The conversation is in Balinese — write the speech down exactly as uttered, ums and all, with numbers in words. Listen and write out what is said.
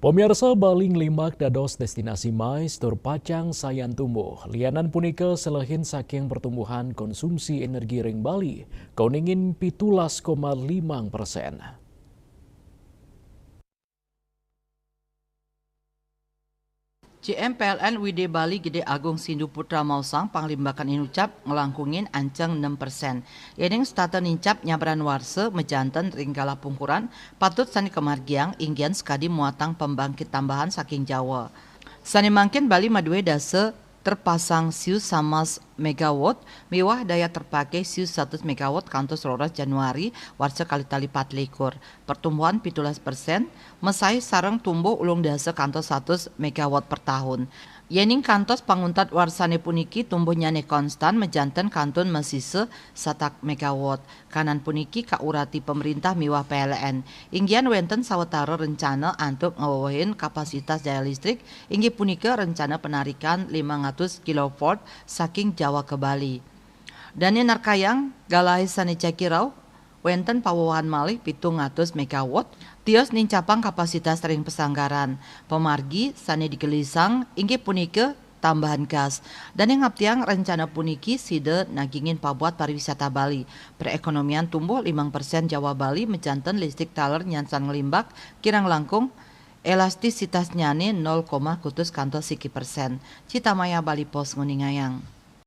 Pemirsa, Bali nglimbak dados destinasi mais tur pacang sayan tumbuh. Lianan punika selehin saking pertumbuhan konsumsi energi ring Bali, kauningin pitulas koma limang persen. J M P L N W D Bali Gede Agung Sindu Putra maosang panglimbakan inucap nglangkungin anceng enam persen. Yening setata nincap nyabran warsa majanten ring galah pungkuran patut sane kamargiang inggian sakadi muatang pembangkit tambahan saking Jawa. Sane mangkin Bali madue dasa terpasang siu samas megawatt miwah daya terpakai siu satus megawatt kantos roras Januari warsa kalih tali patlikur. Pertumbuhan pitulas persen, mesai sareng tumbuh ulung dasa kantos satus megawatt per tahun. Yening kantos panguntat warsane puniki tumbuhnyane konstan majanten kantun masisa satak megawatt. Kanan puniki kaurati pemerintah miwah P L N. Inggian wenten sawatara rencana antuk ngewewehin kapasitas daya listrik, inggih punika rencana penarikan limang atus kilovolt saking Jawa ke Bali. Dane narkayang galahe sane jagi rauh, wenten pawewahan malih pitung atus megawatt, tios nincapang kapasitas ring pesanggaran. Pamargi sane digelisang inggih punika tambahan gas. Dane ngaptiang rencana puniki sida nagingin pabuat pariwisata Bali. Perekonomian tumbuh limang persen Jawa Bali majanten listrik taler nyansan nglimbak kirang langkung elastisitasnyane nol koma kutus kantos siki persen. Citamaya Bali Post nguningayang.